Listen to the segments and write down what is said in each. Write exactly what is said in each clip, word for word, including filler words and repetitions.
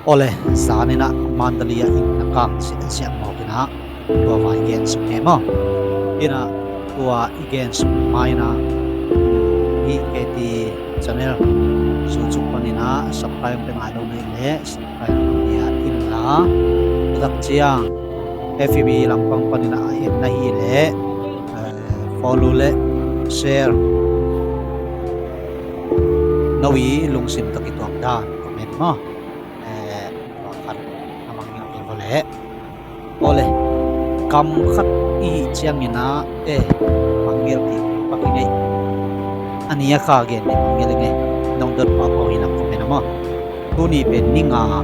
Awle, zaninah Mandalay ah inn na kang siahsiah mawkinah tua vai gensuk kei maw. Innah tua i gensuk mainah hih K T channel YouTube paninah subscribe pe ngai lo na hileh subscribe pia inla, tak ciang F B lampang paninah a en na hileh follow le share, no i lungsim tawh kituak dan comment maw. Tua khat a mangngilh kei ko leh. Awle, gam khat i hih cianginah e, mangngilh kei, pakingeih. A ni a kha gen ni mangngilh i ngei. Nong dot pahpah hinah comment a maw. Tuni pen ni nga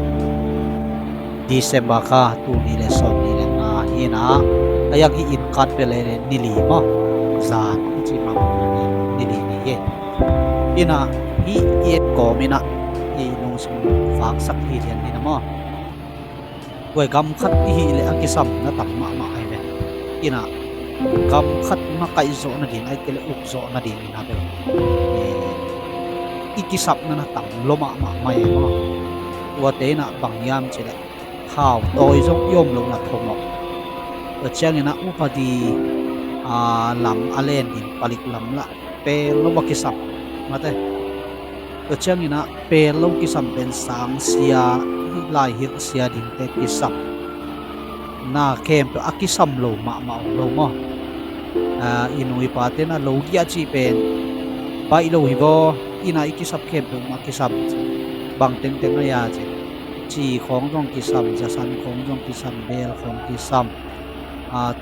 December kha, tuni le sawm ni le nga hinah, a yang hi in kat bel le ni li maw. Zan i ci mah ni li ni hi. Innah hih i et kawm innah i lungsim vaksak hi lian ni na maw. Tua gam khat i hih leh a kisam na tam mahmah ahi ve. Innah gam khat makaih zawh nading ahi kei leh uk zawh nading innah bel i kisapna na tam lo mahmah mai maw. Tuate innah bang hiam cileh thau tawi zong i om loh na thomawh. Tua cianginah upadi lam a len ding palik lam lah pel lo a kisam mate. Tua cianginah pel lo kisam pen sangsia, laihilhsia dingte kisam. Na khempeuh a kisam lo mahmah om lo maw. I nu i pate na lo diah cih pen baih lo hi vaw. Innah i kisap khempeuh mah kisam ci. Bang tengteng a ya ci. Ci khawng zong kisam, zasan khawng zong kisam, bel khawng kisam,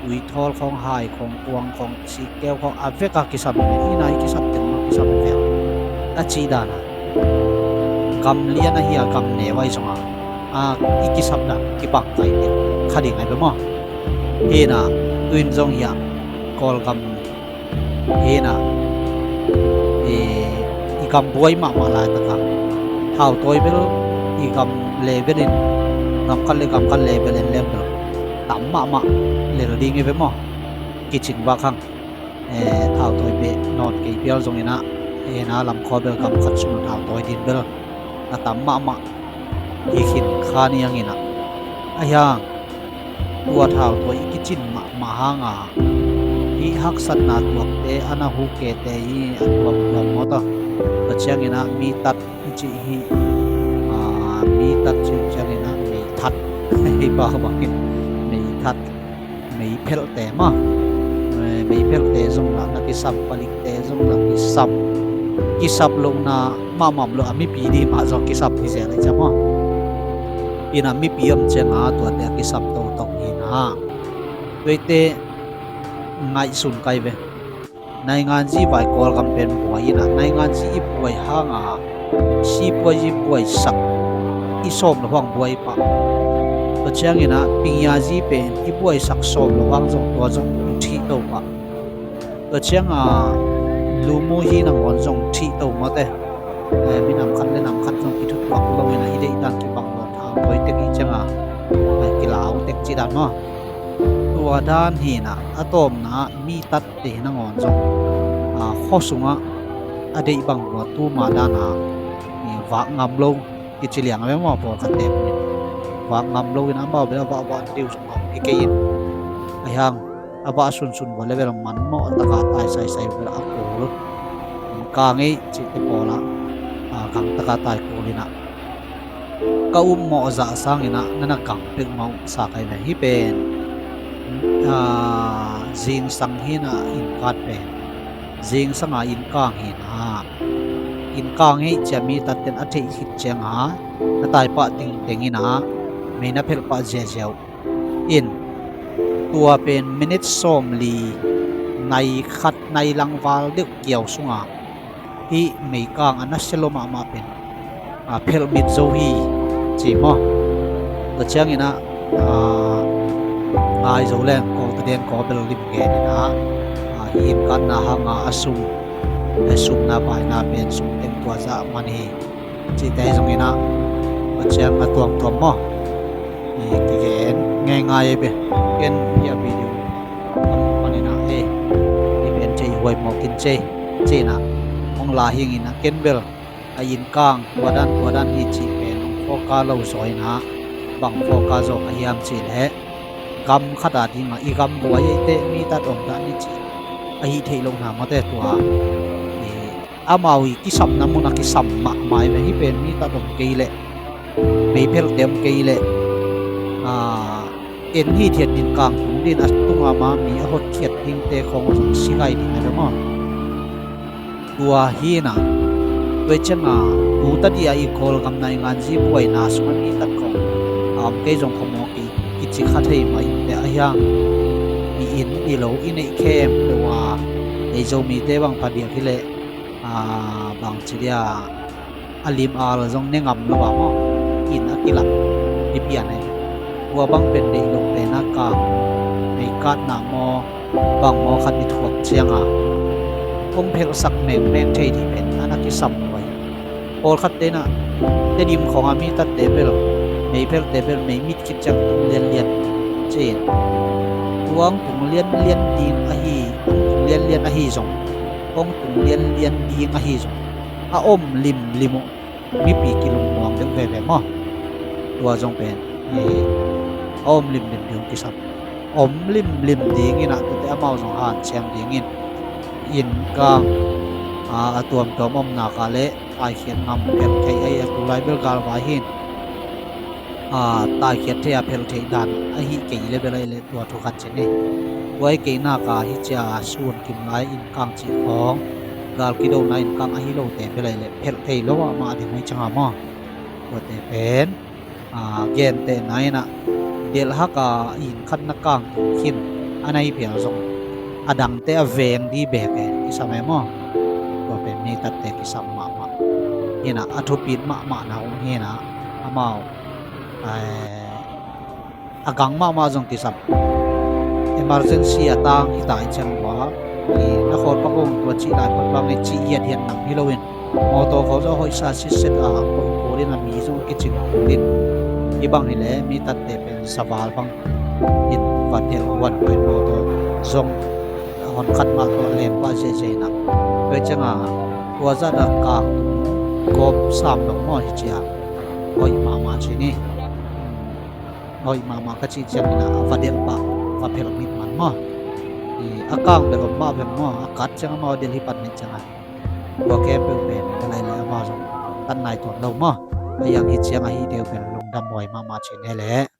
tuithawl khawng, hai khawng, kuang khawng, sikkeu khawng a veka kisam hi ve. Innah i kisap teng mah kisam hi ve. A cih dana gam lian ahi a gam neu ahi zonga i kisap dan kibang kai teng kha ding ahi ve maw. Hinah tuin zong hiah Kawlgam hinah i gam buai mahmah laitaka thau tawi bel i gam level in, gam khat le gam khat level in lem bel tam mahmah lel ding hi ve maw. Kicing bak hang thau tawi beh nawn kei pial zonginah hena lamkhua bel gam khat sungah thau tawi din bel na tam mahmah hi khin kha ni hanginah. Ahiang tua thau tawi i kicin mahmah hanga hih haksatna tuakte a na hukete hi a tuamtuam maw ta. Tua cianginah mi tat i cih hi. Mi tat cih cianginah mei that hi pa bangin mei that, mei phelhte mah. Mei phelhte zong lah na kisam, palikte zong lah kisam. Kisap lohna mahmah lo a mipi dih mah zong kisap hi zel ahi ciang maw. Innah mipi om cianga tuate a kisap totong hinah tuate ngaihsun kai ve. Nainganzi vai Kawlgam pen buai innah nainganzi i buai hanga sipuazi buaisak i sawm lo hang buai pah. Tua cianginah pingiazi pen i buaisak sawm lo hang zong tua zong thih to pah. Tua cianga lumu hi nangawn zong thih to mawte. Minam khat le nam khat zong kithutuak lo innah i deihdan kibang lo thau tawi tek i cianga kilau tek cidan maw. Tua dan hinah a tawmna mi tat te nangawn zong khua sungah a deih bang lua tuma dana vak ngam lo kici liang a ve maw pawlkhatte. Vak ngam lo in amau bel a vahvah na deuh zong a om hi kei in. Ahiang a vah sunsun vua le bel man mawh taka tai saisai bel a kul. Ka ngei cihte pawlah kang taka tai kul inah ka upmawh zah sanginah na na kang peuhmah uh sa kai ve. Hih pen zingsang hinah innkat pen zingsanga innkang hinah innkang hih cia mi tatten a theih khit cianga na taipah tingteng inah mei na phelhpah ziazia uh in tua pen minit sawmli nai khat nai langval deuh kiau sunga hih meikang a nasia lo mahmah pen phelhmit zo hi ci maw. Tua cianginah ngai zo leng kawlta den kawbel lim geninah hih innkatna hanga a sum sumna paina pen sum teng tua zah man hi. Cihte hi zonginah Pasian a tuamtuam maw? I kigen ngeingai ei be. Ken hih a video a muk paninah ei, i pen thei huai mawk in cei cinah hong la hinginah ken bel a innkang tua dan tua dan hi cih pen hong focus lo zaw in ah, bang focus zaw ka hiam cih leh gam khat a dingah i gam buai eite mi tat om dah ni cih ahi theih lohna mawte tua i amau i kisamna munah kisam mahmah i ve. Hih pen mi tat om kei leh, meiphelhte om kei leh, aa, en hithiat din kangtung din a tunga ma mi a hotkhiat dingte khawng zong si ngai ding a ve maw? Tua hi na, tua cianga tu tadih a i Kawlgam naingan zi buaina sungah mi tat khawng a om kei zong khawmawk i kici kha thei mah in te a hiang i inn i lo i neih khempeuh a ei Zomite bang phadiak hileh, aa, bangci dia a lim al zong ne ngam lo ah maw, inn a kilak i pian ahi. Tua bang pen deih loh pen a kang meikatna maw, bang maw khat i thuak cianga hong phelhsak mengmeng thei dih pen a na kisam lua hi. Pawlkhatte inah Tedim khawnga mi tatte bel, meiphelhte bel meimit khit ciang tung lianlian ci-in, tua hong tung lianlian ding ahi, hong tung lianlian ahi zong, hong tung lianlian ding ahi zong a om limlim uh, mipi kilungmuang deuh veve maw? Tua zong pen, eh, a om limlim ding kisam, om limlim dingin ah tuate amau zong hanciam dingin, inn kang, a, a tuamtuam omnak ah le taikhiat ngam phelh thei ahi a, tulai bel galvai hin, a, taikhiat thei a phelh theih dan ahi kei le bel ahi le tua thu khat ci ni. Tua ahi kei nak a hih cia sun kim lai inn kang cih khawng gal kidona inn kang ahi lote bel ahi le phelh thei lo ah mah ding hi cianga maw? Tuate pen, a, gentehna inah delhhak a inn khat na kang khin a na hi phial zong a dangte a veng di bek e kisam e maw? Tua pen mi tatte kisam mahmah hinah a thupit mahmahna uh hinah amau, eh, a gang mahmah zong kisam. Emergency a tang hita i ciang ua i na khawlpak ung tua cih lai khawlpak ngai cih hiathiat nam hi loin mawtaw khawng zong hoihsa sitset a koih kul in a mi zong kicing kul in, hih bang hileh mi tatte pen saval bang in va tel huan pai mawtaw zong hon khat mah tua lem pah ziahziah in ah. Tua cianga tua zah a kang gawp sam lo maw hi cia hoih mahmah ci ni. Hoih mahmah ka cih ciangin ah a va delh pah va phelh mit man maw? I a kang bel om mah bel maw, a kat ciang amau a delh hi pan mit cianga tua khempeuh pen ka lai le amau zong tan nai tuan lo maw? A hiang hi ciang ahi deuh pen lungdam huai mahmah ci ne leh.